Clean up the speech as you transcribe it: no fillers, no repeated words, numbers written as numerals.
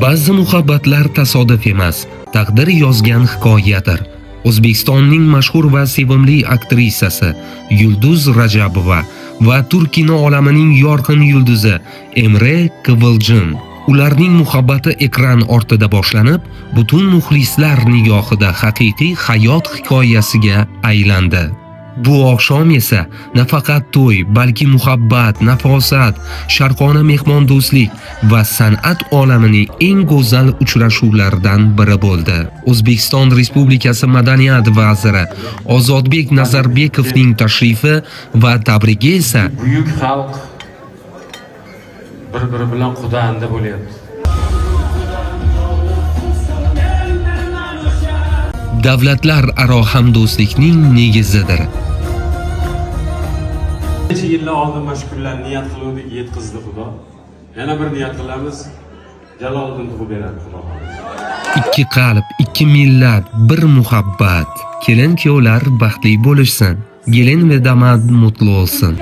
Ba'zi muhabbatlar tasodif emas, taqdir yozgan hikoyadir. O'zbekistonning mashhur va sevimli aktrisasi Yulduz Rajabova va turk kino olamining yorqin yulduzi Emre Kıvılcım. Ularning muhabbati ekran ortida boshlanib, butun muxlislar nigohida haqiqiy hayot hikoyasiga aylandi. Bu oqshom esa nafaqat to'y, balki muhabbat, nafosat, sharqona mehmondo'stlik va san'at olamining eng go'zal uchrashuvlaridan biri bo'ldi. O'zbekiston Respublikasi Madaniyat vaziri Ozodbek Nazarbekovning tashrifi va tabrigi esa Buyuk xalq bir biri bilan quda anda bo'lyapti. Davlatlararo hamdo'stlikning negizidir. Necha yillar oldin mana shu kunlarni niyat qiluvdik, yetkazdi Xudo. Yana bir niyat qilamiz. Jaloliddin tug'ib beradi, Xudo xohlasa. Ikki qalb, ikki millat, bir muhabbat. Kelin-kuyovlar baxtli bo'lishsin. Gelin ve damat mutlu olsun.